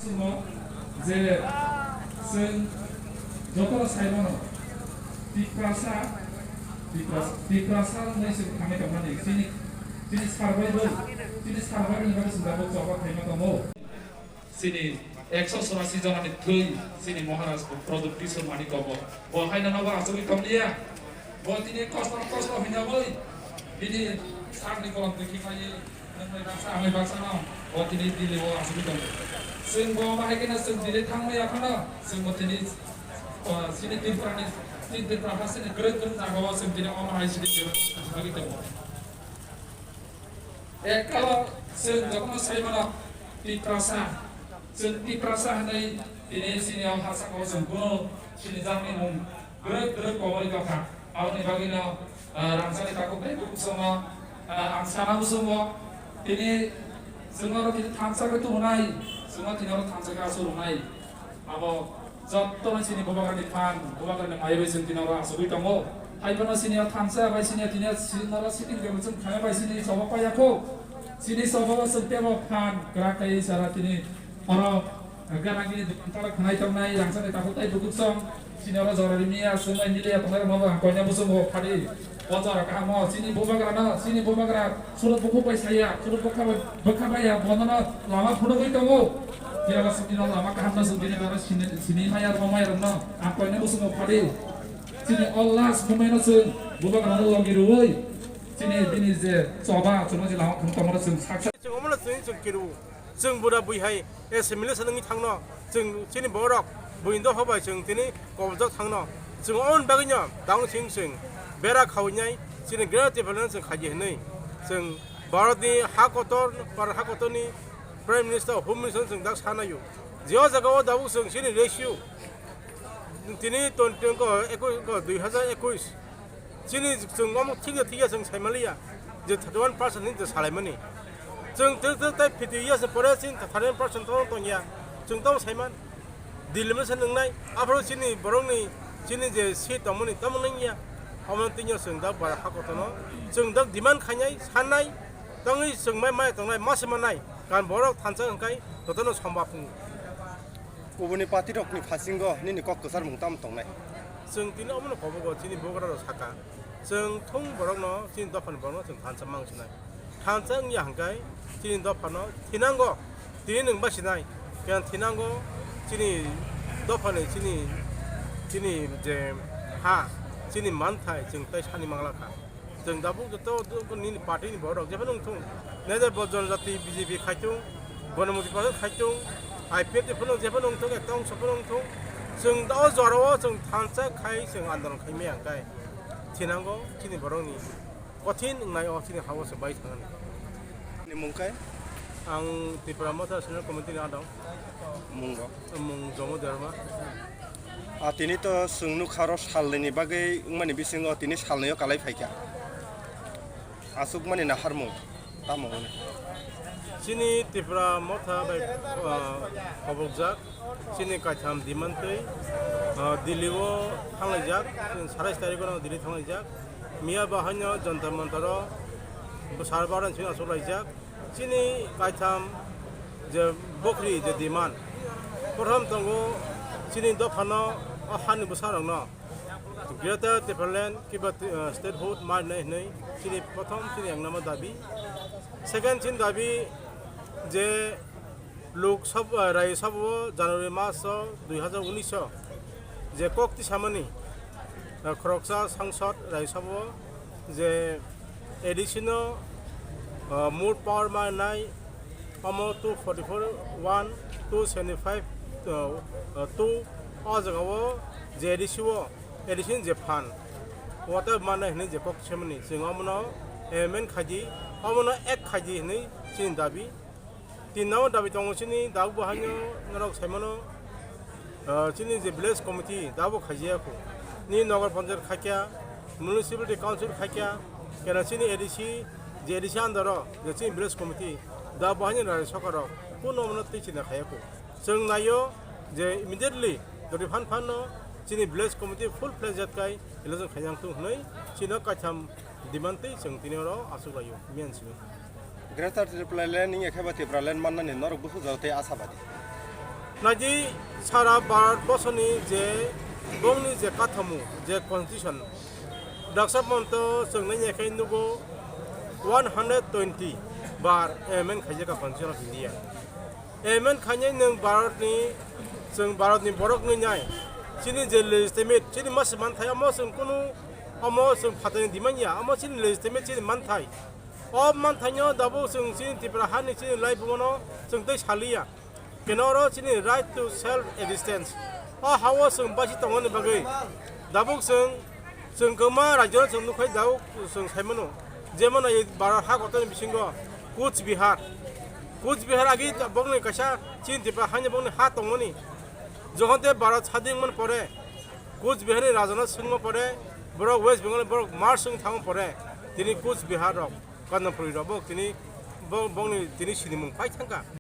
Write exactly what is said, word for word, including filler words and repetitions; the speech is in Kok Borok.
Chwng je chwng jotono sai mano, Tiprasa, Tiprasa, Tiprasa wngwi chwng thangwi tongmani, chini, chini survival, chini survival ni bagwi chwng tabuk choba khaima tongo. Chini ekso chorasi jonani thwi chini Maharaj Pradyut Kishore Manik bo, bo haino nogo achugwi tongliya. Bo tini kosto kosto hwnyawi bini sakni kolom twi khiklaiwi nwngni baksa, angni baksa no bo tini Delhi o achugwi tongo. Chwng bo bahai kheno chwng Delhi thangmaya phano chwng bo tini, ah, chini Tripura ni, chini Tripura hasteni kwrwng kwrwng jaga o chwng tini omo hai sidi bagwi tongo. Ekkalo chwng jotono sai mano Tiprasa. Chwng Tiprasa hwnwi tini chini o ha saka o chwng kunu chini jakni mung gwrwk gwrwk kobori tongkha. Aboni bagwino, ah, rangchakni takhuk tei bukhuk songno, ah, ang sana muchungo tini chwngno oro tini thansa khe tubunai, chwngno tini oro thansa khe aswk rwnai. Abo jotono chini bubagrani phan, bubagrani maya bai chwng tini oro achugwi tongo. Hai phano chini o thansa bai chini o tini o si-, oro sitting table chwng khaina bai chini choba paiya kho. Chini choba o chwng tebo phan kwrak kaiwi sara tini oro ganagini dokan tara khwnai tongnai rangchakni takhuk tei bukhuk song. Chini oro jora rimiya chwngno miliya tongnai rokno bo ang koina muchungo phadi. O jora kaham o, chini bubagra no, chini bubagra surut bukhuk bai saya, surut bwkha bai, bwkha bai ya, bono no lama phunugwi tongo. Tiyaba sini no lama kaham no sugini bono sini, sini maya rwma maya rwno ang koina muchungo phadi. Chini o last moment no chwng bubagra no logi rwui, chini bini je choba, chwngno je lama phunuk tongma no chwng sak sak. Chwng omo no chwng chwng kiru. Chwng bura bui hai assimilation wngwi thangno, chwng chini borok buini dopha bai chwng tini kobojak thangno. Chwng oboni bagwino tang chwng chwng bera khainai chini Greater Tipraland chwng khaidi hwnwi chwng Bharatni ha kotor, Bharat ha kotorni Prime Minister, Home Minister chwng dak sanaio. Je o jaga o tabuk chwng chini ratio tini twenty, twenty, eku-, eku-, dui hazar ekwis. Chini chwng omo thik ya, thik ya chwng sai manliya je thirty one percent hinwi chwng salaimani. Chwng twk twk tei fifty years ni pore chini thirty one percent tong tongya. Chwng tamo saiman. Delimitation wngnai. Aphuru chini borokni chini je seat tongmani tamo nangya. Omo tini chwng dak bara ha kotorno chwng dak demand khainai, sannai, tongwi chwng mai, mai tongnai, ma se mannai. Kan borok thansa hwnkhe jotono sombab wngo. Kubuni party rokni phasingo nini kok kwcharmung tamo tongnai? Chwng tini omono kobogo chini bubagra rok saka. Chwng thung borokno, chini dophani borokno chwng thansa mang sinai. Thansa wngya hwnkhe chini dophano thinango, tini nwng basinai. Kaya thinango chini dophani, chini, chini je ha, chini manthai chwng tai sani mangla kha. Chwng tabuk joto nini party ni borok jephano wngthung, nede bo Janajati B J P khaitung, Ganamukti Party khaitung, I P F T phano jephano wngthung, ekta ongso phano wngthung, chwng o jorao chwng thansa khai chwng andolon khaimaya hwnkhe thinango chini borokni kothin wngnai o chini ha-o se bai thangani. Ni mung khe? Ang Tipra Motha Senior Committee ni adong. Mungo? Mung Jomo Derma. A, tini to chwng nukha oro salnwini bagwi wngmani bisingo tini salnwio kalai phaikha. Aswkmani naharmung tamo hwnwi? Chini Tipra Motha bai, ah, khobokjak, chini kaitham demand twi, ah, Delhi o thanglaijak, chini satais tarikh o Delhi thanglaijak. Miya bahaino Jantar Mantar o bwsar baran chini achuk laijak. Chini kaitham je bokri je demand, prothom tongo chini dophano o hani bwsarokno Greater Tipraland kiba, eh, statehood ma rinai hwnwi chini prothom chini yang nama dabi. Second chini dabi je Lok Sabha, Rajya Sabha o January mas o dui hazar unis o je kok tisamani, eh, khoroksa sangsad Rajya Sabha o je A D C no, uh, more power manai, omo two forty-four one, two seventy-five, uh, uh, two, o jaga o je A D C o, A D C ni je phan, water manai hwnwi je kok semani, chwng omono amendment khaidi, omono act khaidi hwnwi chini dabi. Tin number dabi tongo chini, dak bo haino norok saimano, ah, chini je village committee dak bo khaijakya kho. Ni nogar panchayat khaikya, municipality council khaikya, kena chini A D C, je A D C under o, je chini village committee, dak bo haino rajya sarkar rok, kuno mano twi chini khaiya kho. Chwng naio je immediately dori phan phan no chini village committee full fledged kai election khaijak thung hwnwi chini kaitham demand twi chwng tini oro achuk laio, miyan simi. Greater Tipraland wngya khe ba Tipraland mannani norok busu jora tei asabadi. Naidi sara Bharat borsoni je bongni je kathamu, je constitution, daksa monto chwng nainaikhai nugo one hundred twenty bar amendment khaijak constitution of India. Amendment khainai nwng Bharatni, chwng Bharatni borok nwngnai, chini je legitimate, chini masi manthai, omo chwng kunu, omo chwng phatani dimanya, omo chini legitimate, chini manthai. O manthaino dabo chwng chini Tripura hani chini laibumano chwng tei saliya. Keno oro chini right to self existence. O hao chwng basi tongmani bagwi dabuk chwng, chwng kwma rajyo chwng nukhai dabuk chwng saimano. Jemon ai Bharat ha kotorni bisingo Kuch Bihar. Kuch Bihar agi bongni kaisa chini Tripura hani bongni ha tongmani. Jokhon te Bharat sadin man pore, Kuch Bihar ni rajano swngma pore, borok West Bengal borok mar swng thangma pore, tini Kuch Bihar rok, Kanchanpuri rok, bo tini, bo-, bongni tini sinimung pai thangka.